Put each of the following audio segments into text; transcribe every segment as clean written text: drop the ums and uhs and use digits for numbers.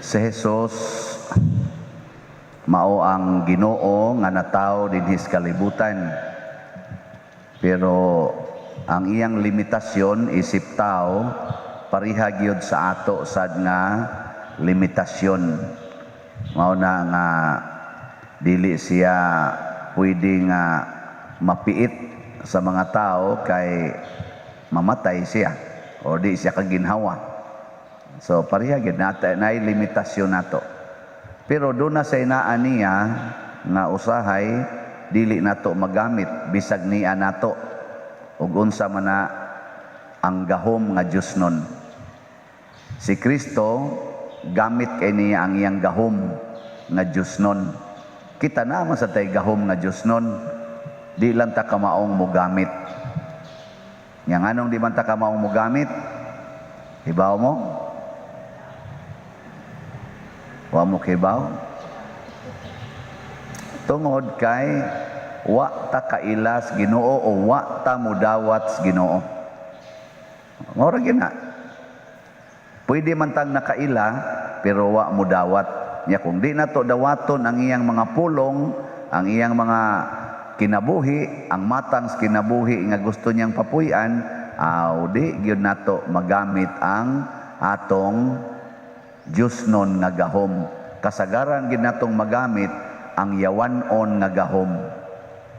Si Jesus mao ang Ginoo nga natawo dinhi sa kalibutan. Pero ang iyang limitasyon isip tao, pareha gyud sa ato sad nga limitasyon. Mao na nga dili siya pwede nga mapiit sa mga tao kay mamatay siya o di siya kaginhawa. So pareha gyud nata nay limitasyon nato. Pero doon na sa inaan niya nga usahay dili nato magamit bisag niya nato ug unsa man na ang gahom nga Dios nun. Si Kristo, gamit kay niya ang iyang gahom nga Dios nun. Kita naman sa tay gahom nga Dios nun, di lang ta kamaong mogamit. Nga nganong di man ta kamaong mogamit? Hibaw mo? Wa mo kibaw? Tungod kay wa ta kailas Ginoo o wa ta mudawat sa Ginoo. Mao ra gyud na. Pwede man tang nakaila pero wa mudawat. Nya kung di nato dawaton ang iyang mga pulong, ang iyang mga kinabuhi, ang matang sa kinabuhi nga gusto niyang papuy-an, aw di gyud nato magamit ang atong Diyos nun nga gahom. Kasagaran gyud natong magamit ang yawan-on nga gahom.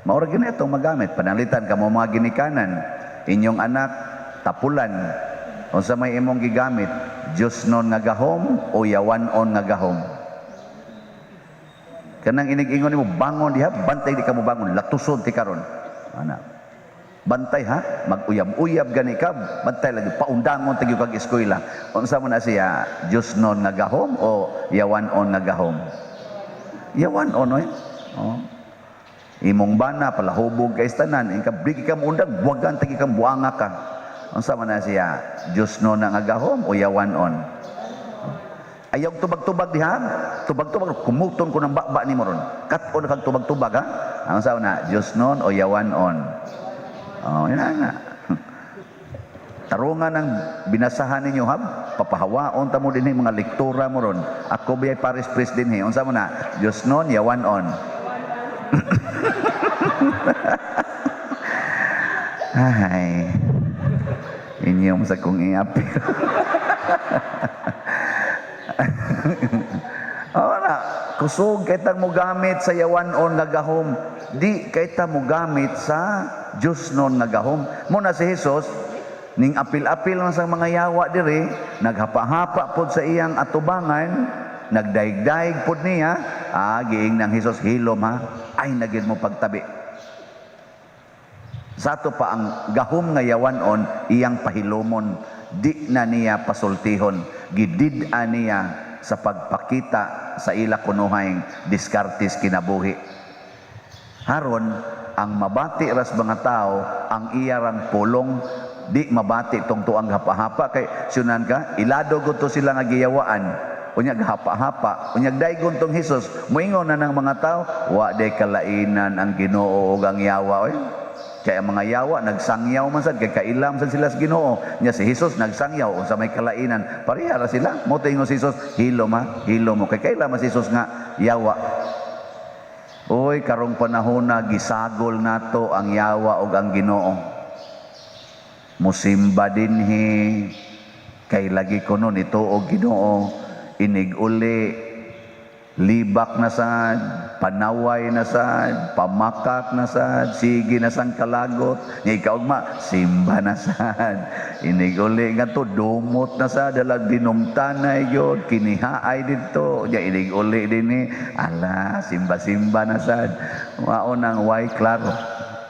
Mao ra gyud natong magamit. Pananglitan kamo mga ginikanan, inyong anak tapulan. Unsa may imong gigamit? Diyos nun nga gahom o yawan-on nga gahom? Kanang inig-ingon nimo, "Bangon diha, bantay di ka mo bangon, latuson ti karon." Ana. "Bantay ha, mag-uyab-uyab gani ka, bantay lagi paundangon ti kag eskwela." Unsa man na siya, Diyos nun nga gahom o yawan-on nga gahom? Yawan-on oy. Oh. Imong bana palahubog kay tanan, ingka di ka moundang, buwagan tagi kang buanga ka. Unsa man na siya, Diyos nun nga gahom o yawan-on? Ayaw tubag-tubag diha, tubag-tubag, kumuton ko ng baba ni mo ron. Kat-on kag tubag-tubag ha. Ang sa na, Diyos nun o yawan-on? Oh, yun na nga. Tarungan ang binasahan ninyo ha, papahawaon ta mo dinhi mga lektura mo ron. Ako biyay parish priest dinhi. Unsa mo na? Diyos nun, yawan-on. Ay. Inyo mo sa kong iapil. Oo na, kusog kay tang mogamit sa yawan-on nga gahom, di kay ta mogamit sa Diyos nun nga gahom. Mo na si Jesus, ning apil-apil man sa mga yawa diri, naghapa-hapa pod sa iyang atubangan, nagdaig-daig pod niya, giing nang Jesus, "Hilom ha, ay nagid mo pagtabi." Sa ato pa ang gahom nga yawan-on, iyang pahilomon, di na niya pasultihon, gidid-a niya sa pagpakita sa ila kunuhay diskartes kinabuhi. Haron, ang mabati ras mga tao, ang iyarang pulong, di mabati tong tuang hapa-hapa kay sunan ka ilado gud to sila nga giyawaan, unya gahapa-hapa, unya daygon tong Hesus, moingon na ng mga tao, "Wa day kalainan ang Ginoo ug ang yawa oy." Kaya ang mga yawa nagsangyaw man sad kay kailam sad sila sa Ginoo. Nya si Jesus nagsangyaw, unsa may kalainan? Pareha ra sila. Mo ingon si Jesus, "Hilom ha, hilom mo." Kay kaila man si Jesus nga yawa. Oy, karong panahon na gisagol nato ang yawa ug ang Ginoo. Musimba dinhi kay lagi kuno nito og Ginoo, inig uli libak na sad, panaway na sad, pamakak na sad, sige na sang kalagot, nya ikaugma, simba na sad. Inig uli nga to, dumot na sad, dalag dinumtanay gyud, kinihaay didto, nya inig uli dinhi, ala, simba-simba na sad. Mao nang way klaro.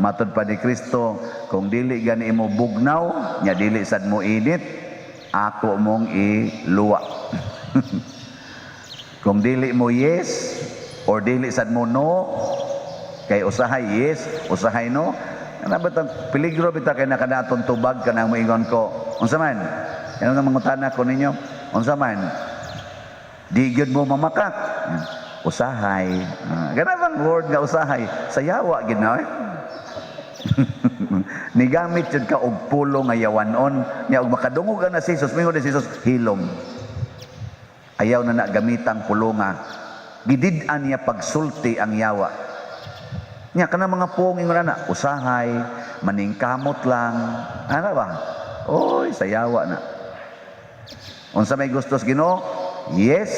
Matod pa ni Kristo, kung dili gani imo bugnaw, nya dili sad mo init, ako mong iluwa. Kung dili mo yes or dili sad mo no, kay usahay yes, usahay no. Kana ba tang peligro bitaw kay nakadaton tubag kanang moingon ko. Unsa man? Kanang mangutana ko ninyo, unsa man? Di gyud mo mamakak. Usahay. Kana bang word nga usahay? Sa yawa gid na eh. Nigamit jud ka og pulo nga yawanon nya, og makadungog na si Jesus, mingon si Jesus, "Hilom." Ayaw na na gamitang pulonga. Gidid-an niya pagsulti ang yawa. Nya kana mga puong ingon na usahay, maningkamot lang. Ano ba? Oy, sa yawa na. Unsa may gusto sa Ginoo? Yes,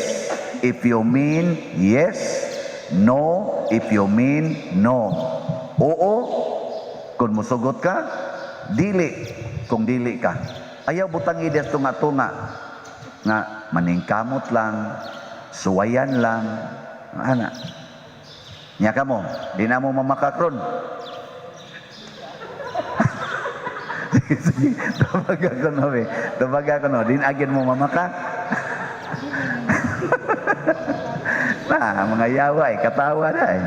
if you mean yes. No, if you mean no. Oo, kung musugot ka, dili kung dili ka. Ayaw butang ideas tunga-tunga nga maningkamot lang, suwayan lang, ana. Nya kamo, di na mo mamakakron. Sige, sige, tubag ako no, be. Tubag ako no, di na agin mo mamaka. Na, mga yawa eh, katawa na eh.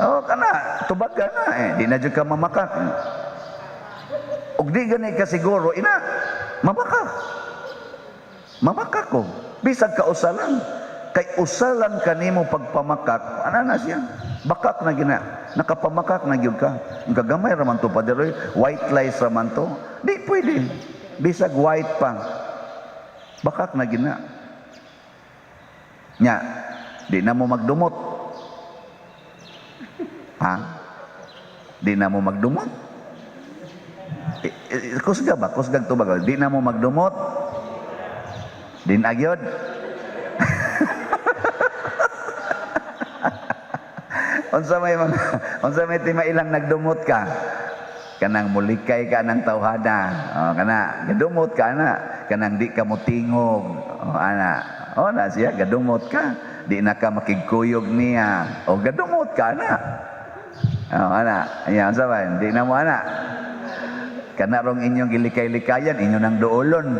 Oh, kana, tubag ka na eh, di na jud ka mamakak. Ug di gani ka siguro, ina, mamakak. Mamakak ko. Bisag ka usa lang. Kay usa lang kanimo pagpamakak, ana na siya. Bakak na gina. Nakapamakak na gyud ka. Ang kagamay ra man to, Padre, white lies ra man to. Di pwede. Bisag white pa. Bakak na gina. Nya, di na mo magdumot. Ha? Di na mo magdumot? Kusga ba? Kusgag to ba? Di na mo magdumot? Di na gyud? Unsa may mga unsa may timailang nagdumot ka? Kanang mulikay ka ng tawhana. Oh, kana gadumot ka na. Kanang di ka motingog. Oh, ana. Oh, na siya gadumot ka. Di na ka makigkuyog niya. Oh, gadumot ka na. Oh, ana. Ayan, unsa man? Di na mo ana. Kana rong inyong gilikay-likayan, inyo nang duolon.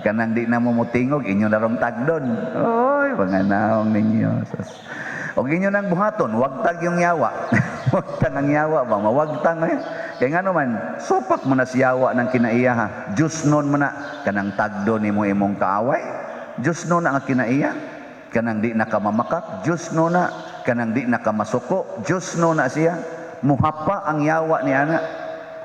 Kanang di na mo motingog, inyo na rong tagdon. Oy, mga naong ninyo. Sus. Og inyo nang buhaton, wagtag yung yawa. Wagtang ang yawa ba? Mawagtang eh. Kaya nga naman, sopak mo na si yawa ng kinaiya ha. Diyos nun mo na, kanang tagdo ni mo imong kaaway. Diyos nun ang kinaiya. Kanang di na ka mamakak, Diyos nun na. Kanang di na ka masuko, Diyos nun na siya. Muhapa ang yawa ni ana.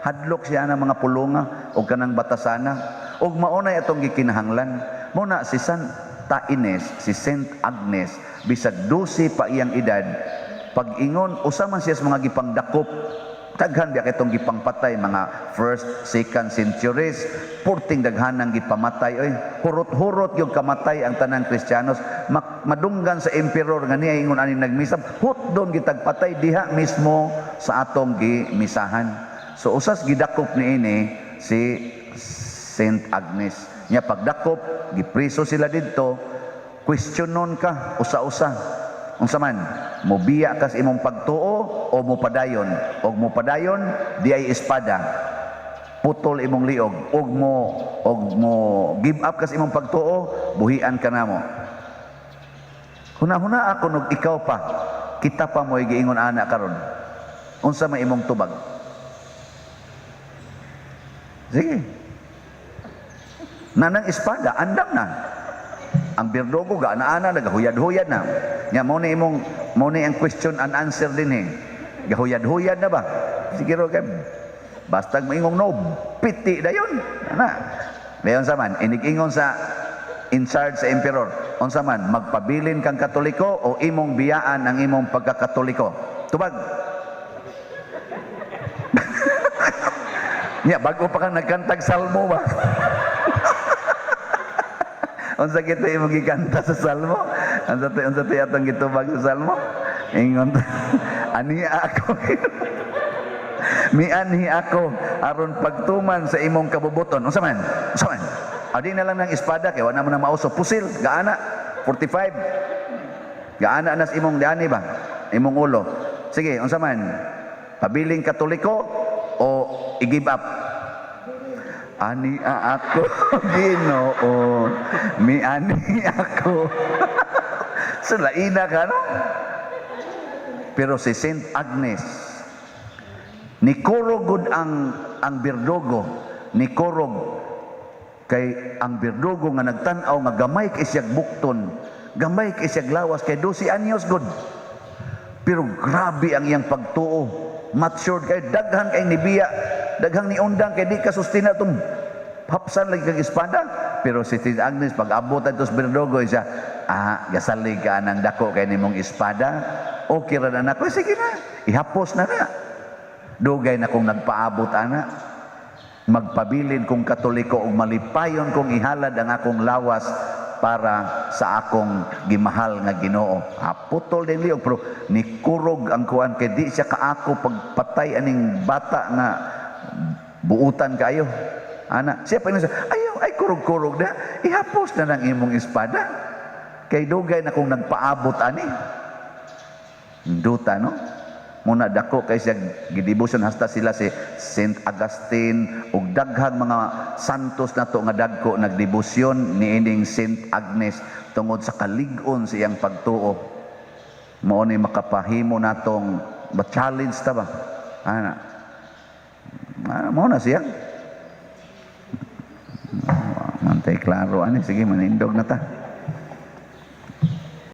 Hadlok siya na mga pulunga o kanang batasana. Og maunay atong gikinahanglan. Muna si Santa Ines, si Saint Agnes, bisag 12 pa iyang edad, pag-ingon, usa man siya sa mga gipangdakop, daghan biya kitong gipangpatay, mga first, second centuries, purting daghanang gipamatay, oy, hurot-hurot yung kamatay ang tanang Kristiyanos, madunggan sa emperor nga niya ingon ani nagmisa, hutdon gitagpatay diha mismo sa atong gimisahan. So usas gidakop niini si Saint Agnes. Nya pagdakop, gipriso sila didto, questionon ka usa-usa. Unsa man, mobiya ka sa imong pagtuo o mopadayon? Og mopadayon, di ay espada. Putol imong liog. Og mo give up ka sa imong pagtuo, buhian ka namo. Huna-huna ako nog ikaw pa, kita pa mo'y giingon ana karon. Unsa may imong tubag? Sige. Nanang espada, andam na. Ang berdugo gaana-ana nagahuyad-huyad na. Nya mo ni imong mo ni ang question and answer din eh. Gahuyad-huyad na ba? Sige ro kay basta moingong no, piti dayon. Ana. Mayon sa man, inig-ingon sa in charge sa emperor. Unsa man, magpabilin kang Katoliko o imong biyaan ang imong pagkakatoliko? Tubag. Nya bago pa kang nagkantag salmo ba? Unsa kita imong gikanta sa salmo? Unsa to atong gitubag sa salmo? Ingon ani ako. Mianhi ako aron pagtuman sa imong kabubuton. Unsa man? Unsa man? Adi na lang ng espada kay wala man na mauso. Pusil, gaana 45. Gaana nas imong diani ba? Imong ulo. Sige, unsa man? Pabiling Katoliko o i-give up? Ani a ako Ginoo, miani ako. So laina ka no? Pero si Saint Agnes ni korog ang berdugo, ni korog kay ang berdugo nga nagtan-aw nga gamay kay siyag bukton, gamay kay siyag lawas kay 12 anyos gud. Pero grabe ang iyang pagtuo. Matured kay daghan kay nibiya, daghang niundang kay di ka sustina tong hapsan lagi kag espada, Pero si Saint Agnes, pag abot ato sa berdugo siya, "Ah, gasalig ka ng dako kay nimong espada. Okay ra na nako, sige na, ihapos na na. Dugay na kong nagpaabot ana. Magpabilin kong Katoliko ug malipayon kong ihalad ang akong lawas para sa akong gimahal nga Ginoo." Ah, putol din liog, pero nikurog ang kuan kay di siya kaako pagpatay aning bata nga buutan kayo. Ana, siya pa siya, "Ayaw, ay kurog-kurog na, ihapos na ng imong espada. Kay dugay na kong nagpaabot ani." Duta, no? Muna dako kay siya gidebosyon, hasta sila si Saint Augustine ug daghang mga santos nato nga dagko nagdebosyon niining Saint Agnes tungod sa kalig-on sa iyang pagtuo. Mao ni makapahimo natong ba challenge ta ba? Ana. Ah, mao na siya. Mantay klaro ani, sige, manindog na ta.